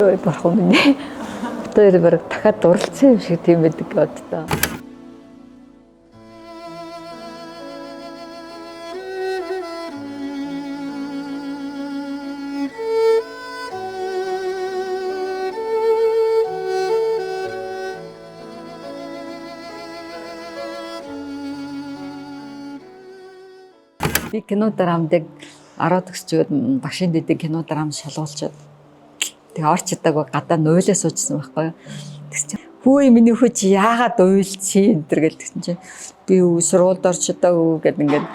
Ой, бурхан минь. Тэр баг дахиад дурлцсан юм шиг тийм байдаг боддоо. Би кино драмдаг 10 төгсчөөд багшийн дэдэг кино драм шалгуулчаад тэгээ орч чадаагүй гадаа нуйлаа суужсэн байхгүй юу. Тэгс чи хүү миний хүү чи яагаад уйлчих энэ төр гэл тэгсэн чи би үү сургуульд орч чадаагүй гэд ингээд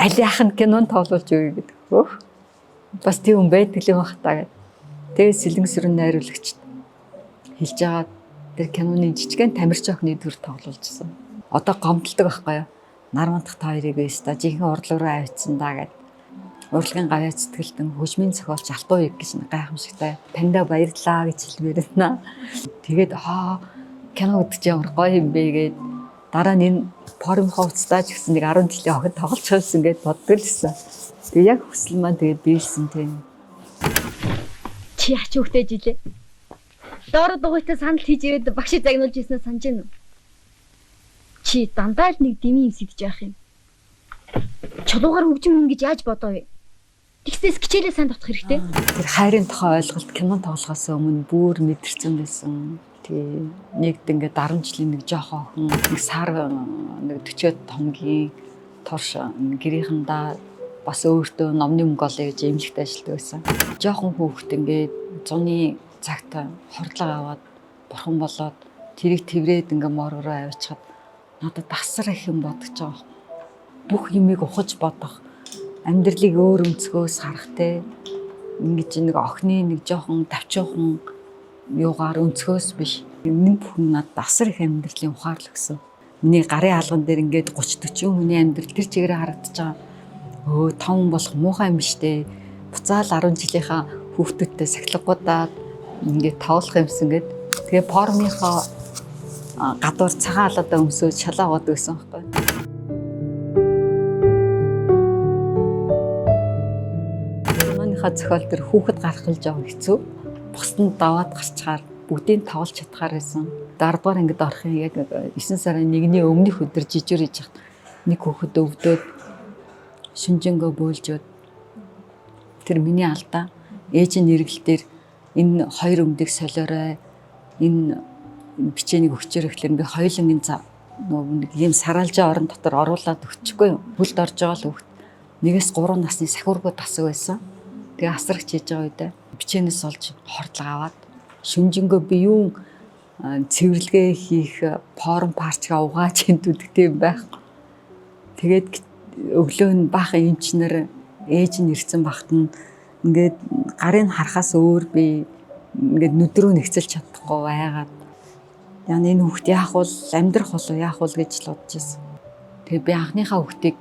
аль яах нь кинонд тоглуулж өгье гэдэг. Өөх. Бас тийм хүн байдаг юм бах та гэд. Тэгээ сэлэн сүрэн найруулагчд хэлж байгаа тэр киноны жижигэн тамирч охины төр тоглуулжсэн. Одоо гомдолдог байхгүй юу? Нар мандах та хоёрыг өста жинхэнэ урлаг руу авчсан даа гэд. Урлагийн гавьяа зүтгэлтэн хөгжмийн зохиолч Алтан уяг гэж нэг гайхамшигтай таньда баярлаа гэж хэлмээр байна. Тэгээд аа кино гэдэг чи ямар гоё юм бэ гээд дараа нь энэ форум хувцастаа ч гэсэн нэг 10 жилийн охин тоглож байсан гэд боддог л гэсэн. Тэгээ яг хүсэл маань тэгээд биелсэн тийм. Чи ач хүүхдээ жилээ. Доороо дугуйтай санал хийж ирээд багш загнуулж ирснээ санаж байна уу? Чи дандаа л нэг дими юм сэтж явах юм. Чулуугаар хөгжим хүн гэж яаж бодоо вэ? Тэгснээс хичээлээ сайн татах хэрэгтэй. Тэр хайрын тухай ойлголт кино тоглохоос өмнө бүр мэдэрсэн байсан. Тэгээ нэгд ингээд 10 жилийн нэг жоохон охин нэг сар нэг 40-од томгийн турш гэрийнхэндээ бас өөртөө номны мөнгө олъё гэж эмнэлэгт ажилладаг байсан. Жоохон хүүхэд ингээд зуны цагт хордлого аваад бурхан болоод тэрийг тэврээд ингээд морг руу авчихэд надад асар их юм бодож байгаа юм. Бүх юмыг ухаж бодох, амьдралыг өөр өнцгөөс харах те ингэж нэг охины нэг жоохон тавчуухан юугаар өнцгөөс биш. Энэ бүхэн надад асар их амьдралын ухаарлаг гэсэн. Миний гарын алган дээр ингээд 30 40 хүний амьдрал тэр чигээрээ харагдаж байгаа. Өө том болох муухай юм биш үү? Буцаал 10 жилийнхаа хүүхдүүдтэй сахилгуудаад ингээд тоглох юмсан гэд. Тэгээ формынхоо гадуур цагаан халаадаа өмсөөд шалаа аваад байсан байхгүй. Киноныхаа зохиол төр хүүхэд гарах л жоохон хэцүү. Бусд нь даваад гарчхаар бүгдийг тоглож чадхаар байсан. 10 дугаар ангид орохын яг 9 сарын 1-ний өмнөх өдөр жижигэр хийж хат нэг хүүхэд өвдөөд шинжэнгөө бөөлжөөд тэр миний алдаа ээж нь эргэлтээр энэ хоёр өмдийг солиорой энэ бичээнийг өгчөөр гэхлээр би хоёулангийн нөгөө нэг ийм сараалжаа орон дотор оруулаад өгчихгүй юу. Хүлд орж байгаа л хүүхэд нэгээс 3 насны сахиургүй тасаг байсан. Тэгээ асрагч хийж байгаа үедээ бичээнээс олж хордлого аваад шүнжэнгөө би юун цэвэрлэгээ хийх форум парчгаа угааж хинтүдэг тийм байхгүй. Тэгээд өглөө нь баахан эмчнэр ээж нь ирсэн багт нь ингээд гарын харахаас өөр би ингээд нүд рүү нэгцэлж чадахгүй айгаад яа энэ хүүхд яах вэ амьдрах болов яах вэ гэж л бодож байсан. Тэгээ би анхныхаа хүүхдийг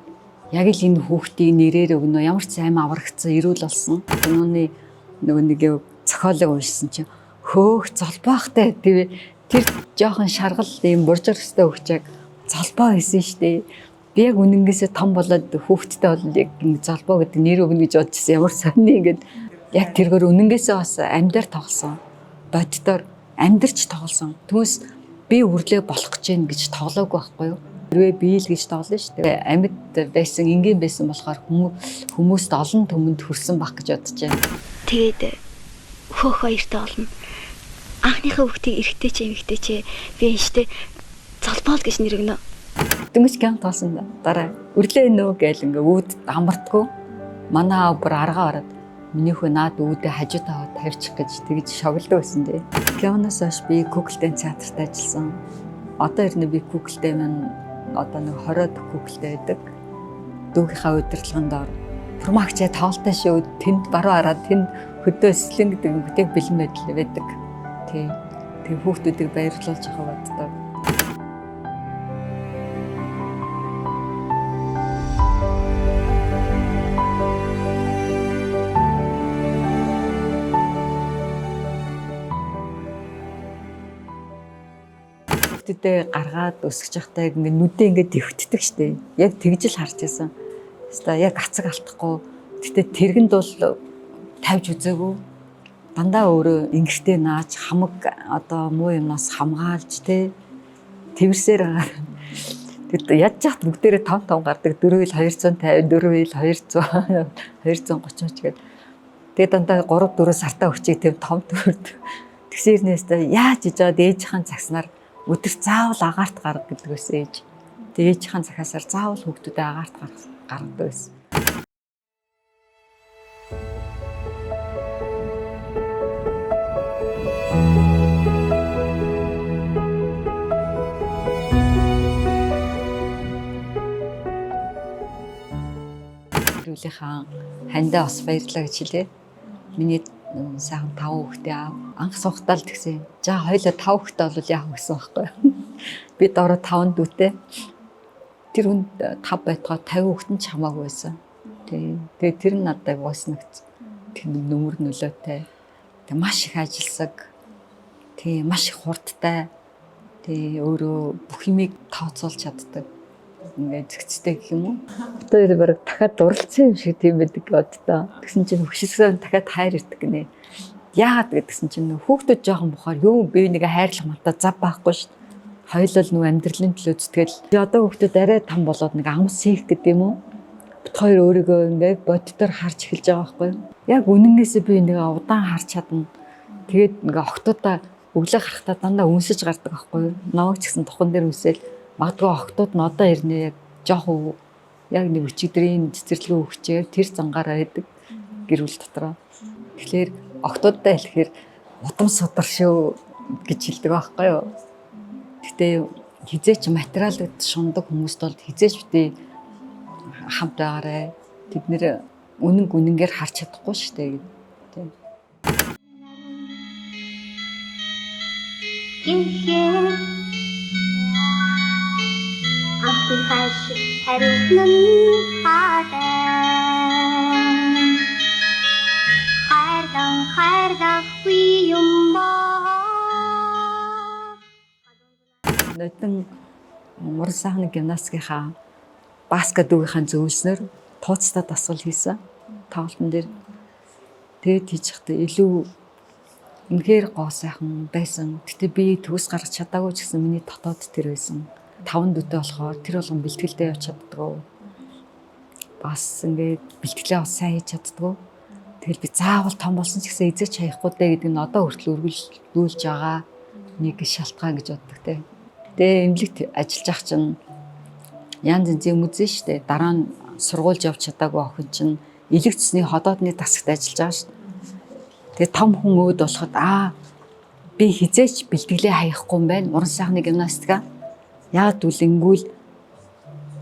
яг л энэ хүүхдийг нэрээр өгнө ямар ч сайн аврагдсан эрүүл болсон. Киноны нөгөө нэг зохиолыг уншсан чинь хөөх золбоохтай тэгээ тэр жоохон шаргал ийм буржир өстэй хөвчөг золбоо байсан штэ. Би яг үнэнгээсээ том болоод хүүхдтэй бол яг золбоо гэдэг нэр өгнө гэж бодчихсон. Ямар сонин ингээд яг тэргээр үнэнгээсээ бас амьдаар тоглосон. Боддоор амьдарч тоглосон. Түүнээс би үрлээ болох гэж гин гэж тоглоогүй байхгүй юу? Хэрвээ би л гэж тоглоно шүү дээ. Амьд байсан, энгийн байсан болохоор хүмүүст олон түмэнд хүрсэн байх гэж бодож байна. Тэгээд хөөх хоёртой олно. Анхныхаа хүүхдийг эрэгтэй ч эмэгтэй ч би энэштэй золбоол гэж нэр өгнө. Дөнгөж кино тоглосон дараа үрлээ нөө гээл ингээ үүд амартгүй. Манай аав бүр аргаа ороод миний хөө наад үүдээ хажуу таваад тавьчих гэж тэгж шоглодог байсан дээ. Киноноос хойш би Google-тэй театрт ажилласан. Одоо ер нь би Google-тэй маань одоо нэг 20-од Google-тэй байдаг. Дүүгийнхаа удирдлаганд ор. Промагчаа тоглолттой шүү. Тэнд баруун хараад тэнд хөдөө эслэн гэдэг бүтээх бэлэн байдал байдаг. Тий. Тэг хүүхдүүдийг баярлуулж явах боддог. Хүүхдүүдээ гаргаад өсөж явахдаа яг ингээ нүдээ ингээ дэвтдэг штэ. Яг тэгж л харж байсан. Хэвээ яг ацаг алдахгүй. Гэтэ тэргэнд бол тавьж үзээгүй. Дандаа өөрөө ингэртэй нааж хамаг одоо муу юмнаас хамгаалж те тэрсээр байгаа. Тэгэд ядж яхад бүгдээрээ том том гардаг 4 ил 250, 4 ил 200, 230 ч гээд. Тэгээд дандаа 3 4 сартаа өчиг тийм том төрд. Тэгсэрнээс та яаж иж байгаад ээжийнхэн цагснаар өдөр заавал агаарт гарга гэдэг байсан ээж. Тэгээд ээжийнхэн захиасаар заавал хүүхдүүдэд агаарт гаргадаг байсан. Гэрүүлийнхаа хандаа бас баярлаа гэж хэлээ. Миний сайхан 5 хүүхдээ аав. Анх сухтаа л тэгсэн. За хоёлаа 5 хүүхдээ бол яах вэ гэсэн байхгүй юу? Би дороо 5 дүүтэй. Тэр хүнд 5 байтугай 50 хүүхэд нь ч хамаагүй байсан. Тийм. Тэгээ тэр нь надад гойсногц. Тэр нүмер нөлөөтэй. Тэг маш их ажилсаг. Тийм маш их хурдтай. Тэг өөрөө бүх юмыг тооцоолж чаддаг. Ингээд зэгцтэй гэх юм уу? Одоо ер бараг дахиад дурлцсан юм шиг тийм байдаг боддоо. Тэгсэн чинь хөшилсөн дахиад хайр ирдэг гинэ. Яагаад гэдгсэн чинь хүүхдүүд жоохон бухаар юу би нэг хайрлах малтаа зав байхгүй шүү дээ. Хоёулаа л нүү амьдралын төлөө зүтгэл. Би одоо хүүхдүүд арай там болоод нэг амс хийх гэдэг юм уу? Бит хоёр өөрийгөө ингээд боддоор харж эхэлж байгаа байхгүй юу? Яг үнэнгээсээ би нэг удаан харж чадна. Тэгээд ингээ октоудаа өглөө гарахтаа дандаа үнсэж гардаг байхгүй юу? Намайг ч гэсэн тухан дээр үнсээл магадгүй октод нь одоо ирнэ яг жоох яг нэг өчигдрийн цэцэрлэгийн өгчээр тэр зангаараа байдаг гэр бүл дотроо. Тэгэхээр октоудтай хэлэхээр удам судар шүү гэж хэлдэг байхгүй юу? Гэтэ хизээч материалд шундаг хүмүүст бол хизээч битээ хамт байгаарэ. Тэд нэр үнэн үнэнгээр харж чадахгүй шүү дээ гэдэг. Гэхээр анхны хайр шиг хариуцна хаарай. Хайрлан хайрлахгүй юм баа. Нодон муран сайхны гимнастикийнхаа баскет дүүгийнхаа зөвлснөөр тууцтай дасгал хийсэн. Тоглолтын дээр тэгээд хийж байхдаа илүү үнэхээр гоо сайхан байсан. Гэтэ би төгс гаргаж чадаагүй ч гэсэн миний дотоод тэр байсан. 5 дүүтэй болохоор тэр болгон бэлтгэлдээ явж чаддгүй. Бас ингээд бэлтгэлээ бас сайн хийж чаддгүй. Тэгэл би заавал том болсон ч гэсэн эзэж хаяхгүй дээ гэдэг нь одоо хүртэл үргэлжлүүлж байгаа нэг шалтгаан гэж боддог те. Тэгээ эмнэлэгт ажиллаж ах чинь янз янзын юм үзэн штэ. Дараа нь сургуульд явж чадаагүй охин чинь элэг цэсний ходоодны тасагт ажиллаж байгаа штэ. Тэгээ том хүн өөд болоход би хизээч бэлтгэлээ хаяхгүй юм байна. Уран сайхны гимнастика. Яг гэвэл ингүүл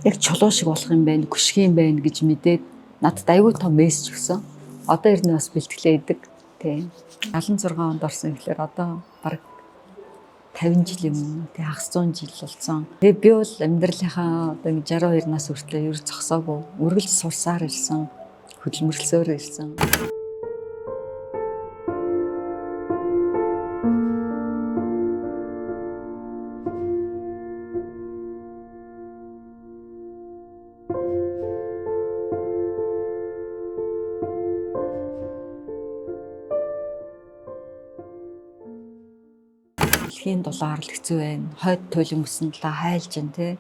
яг чулуу шиг болох юм байна, гүшг юм байна гэж мэдээд надад аюул том мессеж өгсөн. Одоо ер нь бас бэлтгэлээ идэг. Тийм. 76 онд орсон гэхлээр одоо бараг 50 жил юм уу? Тэг хагас 100 жил болсон. Тэгээ би бол амьдралынхаа одоо ингэ 62 нас хүртлээр ер зогсоогүй. Үргэлж сурсаар ирсэн, хөдөлмөрлсөөр ирсэн. Дэлхийн дулаар л хэцүү байна. Хойд туйлын мөсөн талаа хайлж байна те.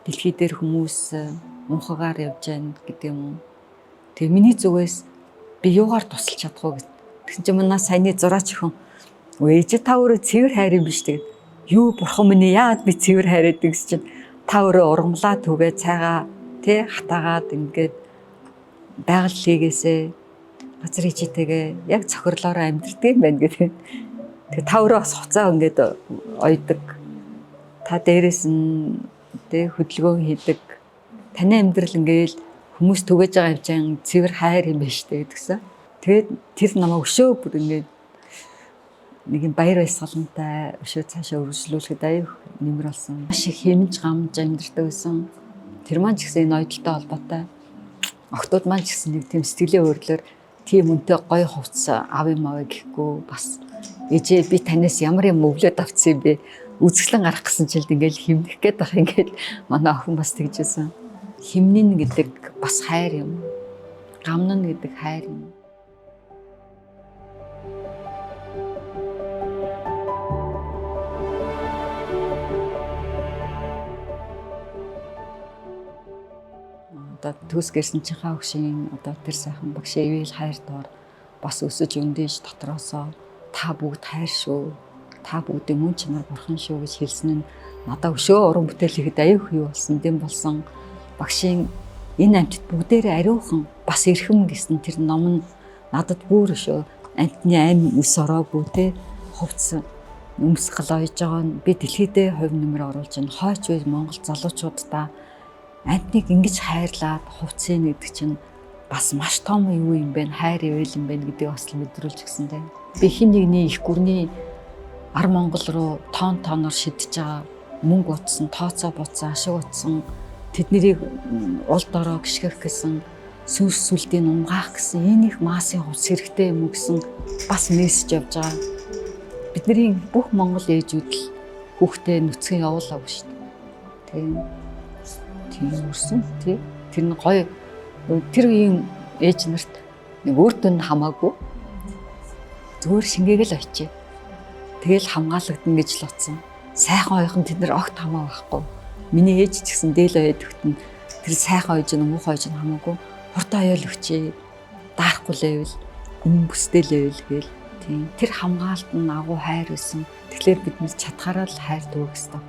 Дэлхий дээр хүмүүс мунхагаар явж байна гэдэг юм уу. Тэгээ миний зүгээс би юугаар тусалж чадах вэ гэт. Тэгсэн чинь манай саяны зураач өхөн ээж та өөрөө цэвэр хайр юм биш тэгээд юу бурхан минь яагаад би цэвэр хайр гэдэг чинь та өөрөө ургамлаа түгээ цайгаа тэ хатаагаад ингээд байгаль хийгээсээ газар хичээтэйгээ яг цохирлоороо амьдрдаг юм байна гэдэг. Тэгээ та өөрөө бас хуцаа ингээд ойдог. Та дээрэс нь тэ хөдөлгөөн хийдэг. Таны амьдрал ингээд хүмүүс түгэж байгаа юм чинь цэвэр хайр юм байна штэ гэдгсэн. Тэгээд тэр намайг өшөө бүр ингээд нэг юм баяр баясгалантай өшөө цаашаа үргэлжлүүлэхэд аюух нэмэр болсон. Маш их хэмж гамж амьдрдаг байсан. Тэр маань ч гэсэн энэ ойдолтой холбоотой. Охтууд маань ч гэсэн нэг тийм сэтгэлийн өөрлөөр тийм үнэтэй гоё хувцас ав юм аваа гэхгүй бас ээжээ би танаас ямар юм өвлөд авсан юм бэ? Үзэсгэлэн гарах гэсэн чилд ингээл химнэх гээд байх ингээл манай охин бас тэгжсэн. Химнэн гэдэг бас хайр юм. Гамнан гэдэг хайр юм. Одоо төгс гэрсэнчийнхаа өгшийн одоо тэр сайхан багш ивэл хайр доор бас өсөж өндөөж дотроосоо та бүгд хайр шүү. Та бүгдийн мөн чанар бурхан шүү гэж хэлсэн нь надад өшөө уран бүтээл хийхэд аюух юу болсон, дэм болсон. Багшийн энэ амьтад бүгдээрээ ариухан бас эрхэм гэсэн тэр ном нь надад бүр өшөө амьтны ам үс ороогүй те хувцс өмс галааж байгаа нь би дэлхийдээ хувь нэмэр оруулж байна. Хойч үе Монгол залуучуудаа амьтныг ингэж хайрлаад хувцсыг гэдэг чинь бас маш том юу юм бэ? Хайр ивэл юм бэ гэдгийг бас л мэдрүүлж гисэн те. Би хин нэгний их гүрний ар Монгол руу тон тоноор шидэж байгаа мөнгө утсан, тооцоо бутсан, ашиг утсан тэднийг ул дороо гიშгэх гэсэн сүнс сүлдийг унгаах гэсэн энэ их массын хувцс хэрэгтэй юм уу гэсэн бас мессеж явж байгаа. Бидний бүх монгол ээжүүд л хүүхдээ нүцгэн явуулаагүй шүү дээ. Тийм. Тийм үрсэн тий. Тэр нь гоё тэр үеийн ээж нарт нэг үр дүн хамаагүй зүгээр шингээг л очив. Тэгэл хамгаалагдана гэж л утсан. Сайхан оёхон тэд нар огт хамаа байхгүй. Миний ээж ч гэсэн дээл оёд өгтөн тэр сайхан ойж нь муухай ойж нь хамаагүй хурдан оёл өгчээ. Даарахгүй л байвал өмнө бүстэй л байвал гээл. Тийм. Тэр хамгаалт нь агуу хайр байсан. Тэгэхээр бид нэр чадхаараа л хайр төвөх ёстой.